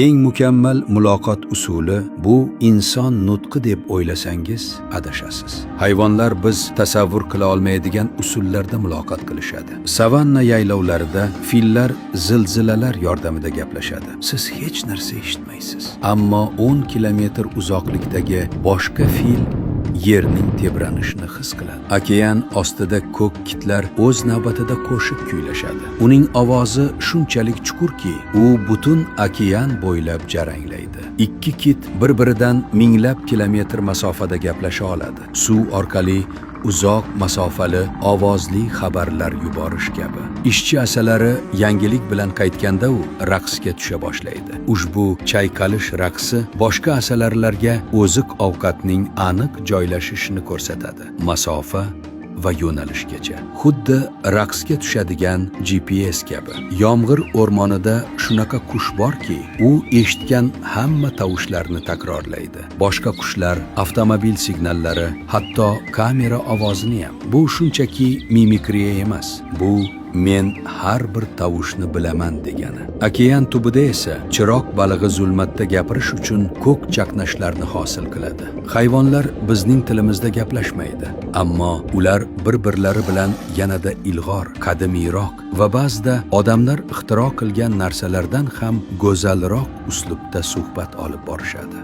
Eng mukammal muloqot usuli bu inson nutqi deb o'ylasangiz, adashasiz. Hayvonlar biz tasavvur qila olmaydigan usullarda muloqot qilishadi. Savanna yaylovlarida fillar zilzilalar yordamida gaplashadi. Siz hech narsa eshitmaysiz. Ammo 10 kilometr uzoqlikdagi boshqa fil yerning tebranishini his qiladi. Okean ostida ko'k kitlar o'z navbatida qo'shiq kuylashadi. Uning ovozi shunchalik chuqurki, u butun okean bo'ylab jaranglaydi. Ikki kit bir-biridan minglab kilometr masofada gaplasha oladi. Suv orqali uzoq masofali ovozli xabarlar yuborish kabi. Ishchi asalari yangilik bilan qaytganda u raqsga tusha boshlaydi. Ushbu chayqalish raqsi boshqa asalarilarga oziq ovqatning aniq joylashishini ko'rsatadi. Masofa va yo'nalishgacha. Xuddi raqsga tushadigan GPS kabi. Yomg'ir o'rmonida shunaqa qush borki, u eshitgan hamma tovushlarni takrorlaydi. Boshqa qushlar, avtomobil signallari, hatto kamera ovozini ham. Bu shunchaki mimikriya emas. Bu men har bir tovushni bilaman degani. Okean tubida esa chiroq balig'i zulmatda gapirish uchun ko'k chaqnashlarni hosil qiladi. Hayvonlar bizning tilimizda gaplashmaydi, ammo ular bir-birlari bilan yanada ilg'or, qadimiyroq va ba'zida odamlar ixtiro qilgan narsalardan ham go'zalroq uslubda suhbat olib borishadi.